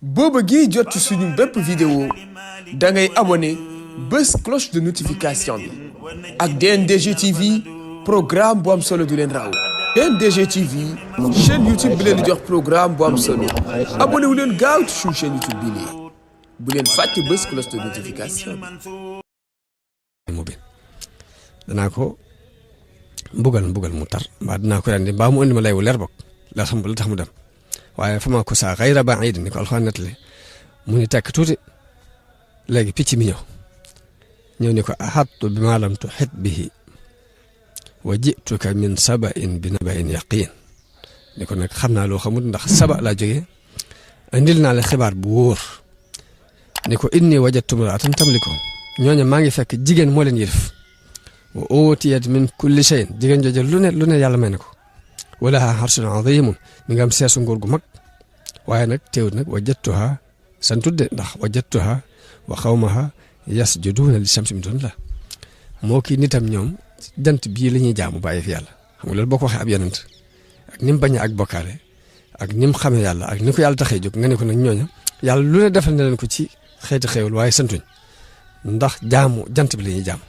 boo bëggee jot suñu bépp vidéo da ngay abonné bés cloche de notification bi ak DNDG TV programme bu am solo du leen raw DNDG TV chaîne YouTube bi leen di jox programme bu am solo abonné wu leen gaaw ci suñu chaîne YouTube bi nii bu leen fàtte bés cloche de notification bi. danaa ko mbugal mu tar mbaa dinaa ko rendi mbaa mu indi ma lay wu leer bokk la tax mu dem waaye fa ma ko saa xayra baid ni ko alxuraan nettali mu ni tekk tuuti léegi picc mi ñëw ni ko ahattu bi ma lam tuhit bihi wa jituka min sabain bi nabain yaqin ni ko nag xam naa loo xamul ndax saba laa jógee indil naa la xibaar bu wóor ni ko inni wajadtu imra'atan tamliku ñooñu maa ngi fekk jigéen moo leen yilif wa utiyat min kulli shay'in jigéen jooju lu ne yàlla may na ko walaha arshun azimun mi nga am seesu nguur gu mag waaye nag teewut nag wajadtuha santudde ndax wajadtuha wa xawmaha yasjuduuna li shamsi min dunillah moo kii nitam ñoom jant bii la ñuy jaamu bàyyi fi yàlla xam nga loolu boo ko waxee ab yonent ak ni mu bañee ak bokkaale ak ni mu xamee yàlla ak ni ko yàlla taxee jóg nga ne ko nag ñooña yàlla lu ne defal na leen ko ci xeeti xéewal waaye santuñ ndax jaamu jant bi la ñuy jaamu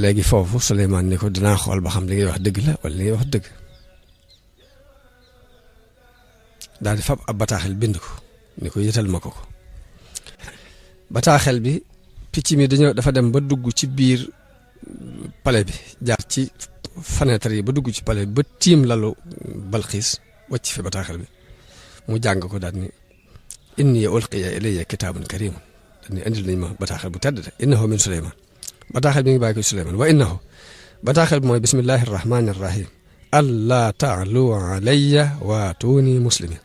léegi foofu Suleymaan ni ko dinaa xool ba xam li ngay wax dëgg la wala li ngay wax dëgg daal di fab ab bataaxel bind ko ni ko yëtal ma ko bataaxel bi picc mi dafa dem ba dugg ci biir palais bi jaar ci fenêtre yi ba dugg ci palais bi ba tiim lalu Balxiis wàcc fi bataaxel bi mu jàng ko daal ni inni ulqiya ilayya kitaabun kariim daal ni indil nañ ma bataaxel bu tedd de innahu min Suleymaan bataaxel bi ngi bàyyi ko Suleymaan wa innahu bataaxel bi mooy bismillahi rahmaani rahim allaa taalu alayya waatuuni muslimin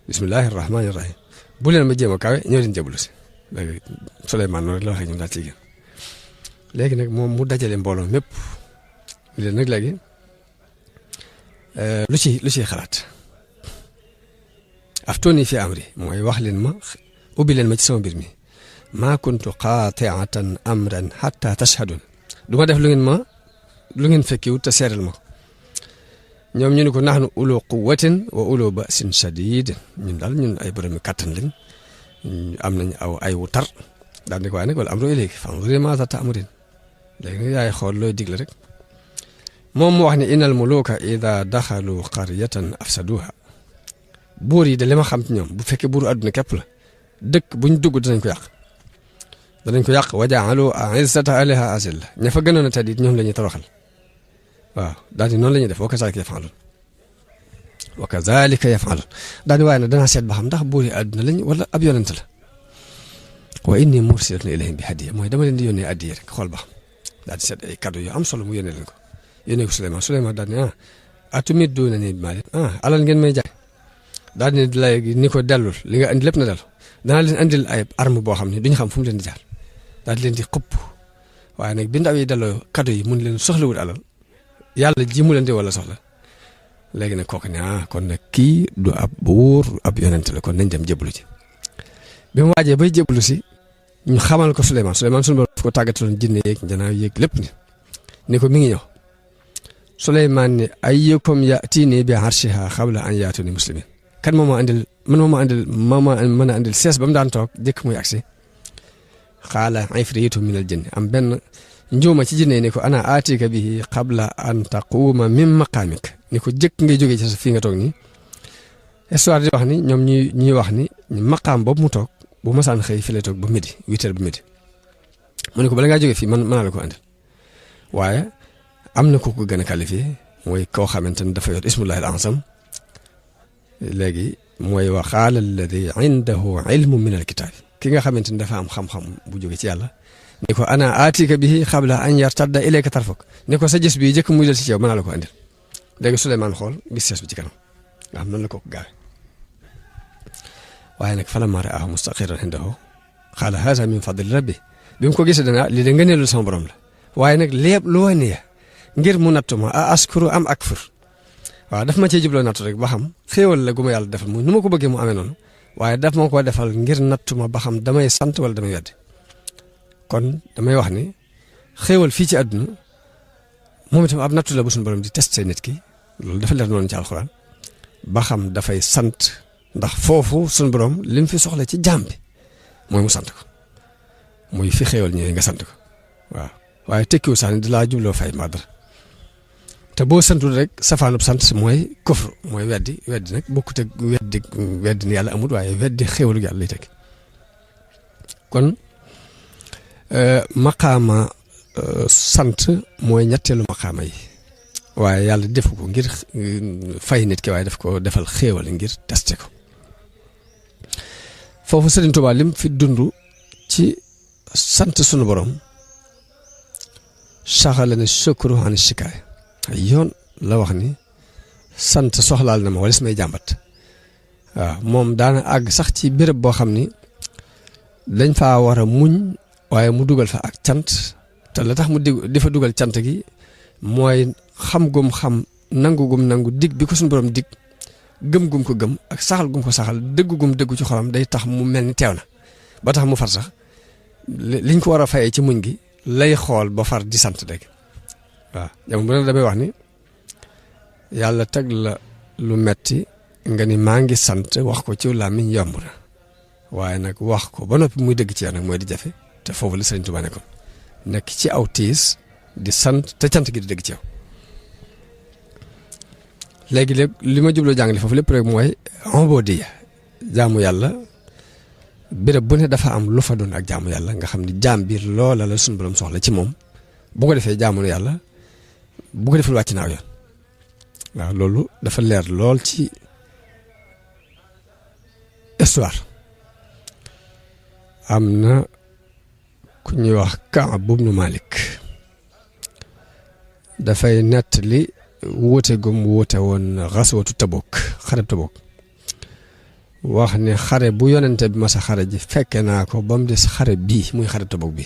bismillahi rahmaani rahim bu leen ma jéem a kawe ñoo leen jëblu si léegi Suleymaan noonu rek la waxee ñoom daal ci gën léegi nag moom mu dajale mbooloo mépp leen nag léegi lu ciy xalaat aftooni fi amri mooy wax leen ma ubbi leen ma ci sama mbir mi maa kuntu qaati'atan amran hatta tashhadun du ma def lu ngeen fekkiwut te seeral ma ko ñoom ñu ne ko nahnu ulu quwwatin wa ulu ba'sin shadid ñun ay boromi kàttan lañ am nañ ay wu tar daal di ko waaye nag wala amru ilayki fanzuri maaza ta'murin léegi nag yaay xool looy digle rek moom mu wax ne innal muluka ida daxalu qaryatan afsaduha buur yi de li ma xam ci ñoom bu fekkee buuru àdduna képp la dëkk buñ dugg danañ ko yàq wa ja'alu a'izzata ahliha azilla ña fa gënoon a tedd it ñoom la ñuy toroxal waaw daal di noonu la ñuy def wa kazalika yaf'alun daal di waaye nag danaa seet ba xam ndax buur yi àdduna lañ wala ab yonent la wa inni mursilatun ilayhim bi hadiya mooy dama leen di yónnee addiya rek xool ba xam daal di seet ay cadeau yu am solo mu yónnee leen ko yónnee ko Suleymaan daal di ne atumidduunanii bi maalin alal ngeen may jaay daal di ne léegi ni ko dellul li nga andi lépp na dellu danaa leen andil ay arme boo xam ne duñu xam fu mu leen di jaar daal di leen di xupp waaye nag bi ndaw yi delloo cadeau yi mun leen soxlawul alal yàlla ji mu leen di wala soxla léegi nag kooku ne kon nag kii du ab buur ab yonent la kon nañ dem jébbalu ci bi mu waajee bay jébbalu si ñu xamal ko Suleymaan suñu borom ko tàggataloon jinne yeeg njanaaw yeeg lépp ni ko mi ngi ñëw Suleymaan ne ayyukum ya'tiini bi arshiha qabla an yaatuni muslimin kan moo ma mën a andil sees ba mu daan toog jëkk muy agsi xaala ifriitu min al jinni am benn njuuma ci jinne ni ko ana aatika bihi qabla an taquuma min maqaamik ni ko jëkk ngay jógee ci sa fii nga toog nii histoire di wax ni ñoom ñuy wax ni maqaam boobu mu toog bu masaan xëy fi lay toog ba midi 8 heures ba midi mu ne ko bala ngaa jógee fii mën naa la ko andil waaye am na ku ko gën a qualifié mooy koo xamante ne dafa yor ismullahi al azam léegi mooy wa qaala alladi indahu ilmu min al kitaab ki nga xamante ni dafa am xam-xam bu jóge ci yàlla ni ko ana aatika bihi qabla an yartadda ilayka tarfuk ni ko sa gis bii jëkk muy del ci yow mën naa la ko andil léegi Suleymaan xool gis sees bi ci kanam nga xam noonu la ko gaawe waaye nag falammaa ra'aahu mustaqiran indahu qaala haazaa min fadli rabbi bi mu ko gisee dana lii de ngëneelu sama borom la waaye nag lépp lu wane ngir mu nattu ma a askuru am akfur waaw daf ma cee jubloo nattu rek ba xam xéewal la gu ma yàlla defal mu nu ma ko bëggee mu amee noonu waaye daf ma ko defal ngir nattu ma ba xam damay sant wala damay weddi kon damay wax ni xéewal fii ci àdduna moom itam ab nattu la bu suñu borom di testé nit ki loolu dafa leer noonu ci alxuraan ba xam dafay sant ndax foofu suñu borom lim fi soxla ci jaam bi mooy mu sant ko muy fi xéewal ñëwee nga sant ko waaw waaye tekkiwu sax ni di laa jubloo fay ma dara te boo santul rek safaanub sant mooy kufru mooy weddi nag bokkut ak weddi ni yàlla amul waaye weddi xéewalu yàlla lay tekki kon maqaama sant mooy ñetteelu maqaama yi waaye yàlla defu ko ngir fay nit ki waaye daf ko defal xéewal ngir testé ko foofu Sëriñ Tuubaa lim fi dund ci sant sunu borom saxale ne shukru an shikaay ay yoon la wax ni sant soxlaal na ma wala si may jàmbat waaw moom daana àgg sax ci béréb boo xam ni dañ faa war a muñ waaye mu dugal fa ak cant te la tax mu di fa dugal cant gi mooy xam gum xam nangu dig bi ko suñu borom dig gëm gum ko gëm ak saxal gum ko saxal dëggu gum dëggu ci xolam day tax mu mel ni teew na ba tax mu far sax liñ ko war a fayee ci muñ gi lay xool ba far di sant rek waaw jamono bu ne damay wax ni yàlla teg la lu metti nga ni maa ngi sant wax ko ci làmmiñ yomb na waaye nag wax ko ba noppi muy dëgg ci yow nag mooy di jafe te foofu la Sëriñ Tuubaa nekkoon nekk ci aw tiis di sant te cant gi di dëgg ci yow léegi li ma jubloo jàngale foofu lépp rek mooy ubuudiyya jaamu yàlla béréb bu ne dafa am lu fa doon ak jaamu yàlla nga xam ni jaam biir loola la suñu borom soxla ci moom bu ko defee jaamu yàlla bu ko deful wàcc naaw yoon waaw loolu dafa leer lool ci histoire am na ku ñuy wax Kaab ibnu Malik dafay nettali wuute gum wuute woon xaswatu Tabuk xareb Tabuk wax ne xare bu yonente bi masa xare ji fekke naa ko ba mu des xare bii muy xare Tabuk bi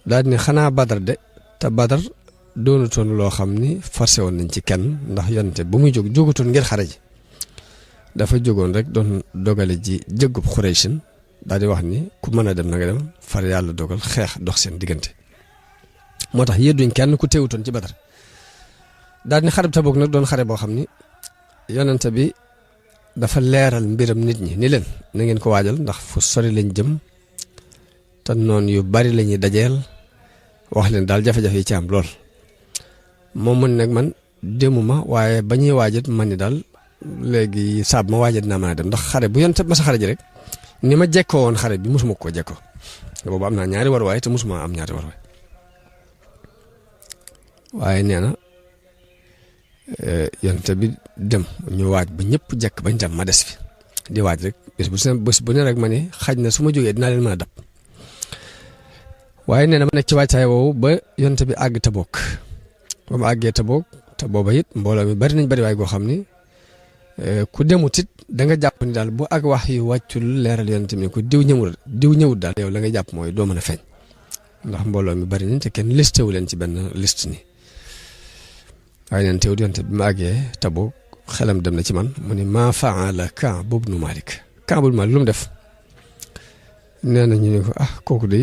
daal ni xanaa Badar de te Badar doonutoon loo xam ni forcé woon nañ ci kenn ndax yonente bu muy jógutoon ngir xare ji dafa jógoon rek doon dogale ji jëggub Xuraysin daal di wax ni ku mën a dem na nga dem far yàlla dogal xeex dox seen diggante moo tax yedduñ kenn ku teewutoon ci Badar daal ni xare Tabuk nag doon xare boo xam ni yonente bi dafa leeral mbiram nit ñi ni leen na ngeen ko waajal ndax fu sori lañ jëm te noonu yu bari la ñuy dajeel wax leen daal jafe-jafe yi ci am lool moom mun nag man demuma waaye ba ñuy waajat man ni daal léegi saab ma waajat naa mën a dem ndax xare bu yonte ma sa xare ji rek ni ma jekkoo woon xare bi mosuma ko jekkoo boobu am naa ñaari war waaye te mosuma am ñaari war waay waaye nee na yonte bi dem ñu waaj ba ñëpp jekk bañ dem ma des fi di waaj rek bés bu ne rek ma ne xaj na su ma jógee dinaa leen mën a dab waaye nee na ma nekk ci waajtaay woowu ba yonte bi àgg Tabuk ba mu àggee Tabuk te booba it mbooloo mi bari nañ bari waay goo xam ni ku demut it da nga jàpp ni daal bu ak wax yu wàccul leeral yonte bi ko diw ñëwut daal yow la nga jàpp mooy doo mën a feeñ ndax mbooloo mi bari nañ te kenn listé wu leen ci benn liste ni waaye neen teewul yonte bi ma àggee Tabuk xelam dem na ci man mu ne maa faala Kaab ibnu Malik Kaab ibnu Malik lu mu def nee na ñu ne ko kooku de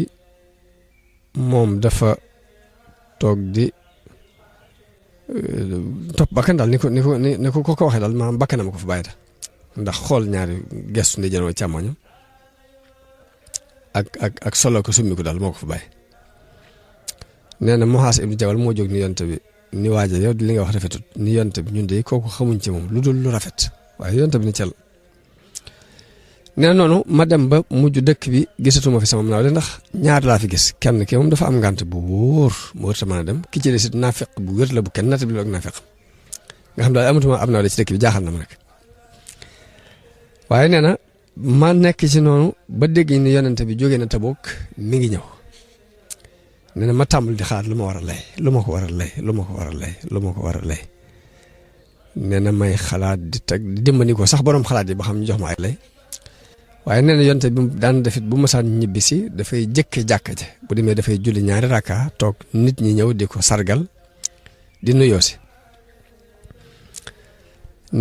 moom dafa toog di topp bakkan daal ni ko ko waxee daal maanaam bakkanam ko fa bàyyi ndax xool ñaari gestu ndi jënoo càmmoñam ak solo ko summi ko daal moo ko fa bàyyi nee na Muhaas ibnu Jabal moo jóg ni yonte bi ni waaja yow li nga wax rafetut ni yonte bi ñun de kooku xamuñ ci moom lu dul lu rafet waaye yonte bi ni cel nee na noonu ma dem ba mujj dëkk bi gisatuma fi sama nawle ndax ñaar laa fi gis kenn ki moom dafa am ngànt bu wóor mu wër ta mën a dem ki ci des it naafeq bu wér la bu kenn natt bi la ak naafeq nga xam daal amatuma am nawle ci dëkk bi jaaxal na ma rek waaye nee na ma nekk ci noonu ba dégg ni yonente bi jógee na Tabuk mi ngi ñëw nee na ma tàmbali di xaar lu ma war a lay lu ma ko war a lay lu ma ko war a lay lu ma ko war a lay nee na may xalaat di teg di dimbali ko sax borom xalaat yi ba xam ñu jox ma ay lay waaye nee na yonte bi daan defit bu masaan ñibbi si dafay jëkke jàkka ja bu demee dafay julli ñaari rakka toog nit ñi ñëw di ko sargal di nuyoo si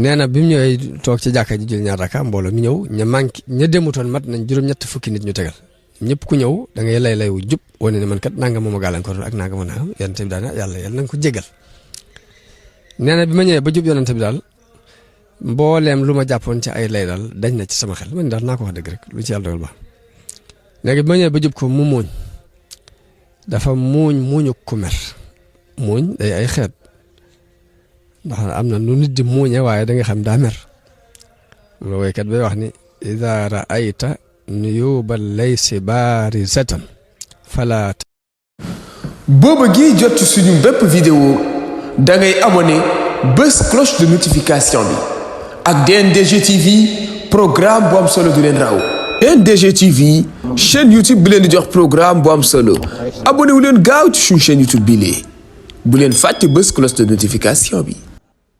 nee na bi mu ñëwee toog ci jàkka ji julli ñaari rakka mbooloo mi ñëw ña manqué ña demutoon mat nañ juróom-ñett fukki nit ñu tegal ñëpp ku ñëw da ngay lay wu jub wane ne man kat nanga mooma gàllankoor ak nanga ma nangam yonente bi daal yàlla na nga ko jégal nee na bi ma ñëwee ba jub yonente bi daal mbooleem lu ma jàppoon ci ay lay daal dañ na ci sama xel man daal naa ko wax dëgg rek lu ci yàlla dogal ba léegi ba ñëwee ba jub ko mu muuñ dafa muuñu ku mer muuñ day ay xeet ndax am na nu nit di muuñe waaye da nga xam daa mer lu woykat bay wax ni ida raayta nuyuba laysi barizatan fala boo bëggee jot ci suñu bépp vidéo da ngay abonné bés cloche de notification bi ak DNDG TV programme bu am solo du leen raw DNDG TV chaîne YouTube bi leen di jox programme bu am solo abonné wu leen gaaw ci suñu chaîne YouTube bi lee bu leen fàtte bés cloche de notification bi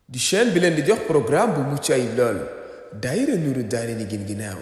di chaîne bi leen di jox programme bu mucc ayib lool daayira Nuuru Daarayni gin ginnaaw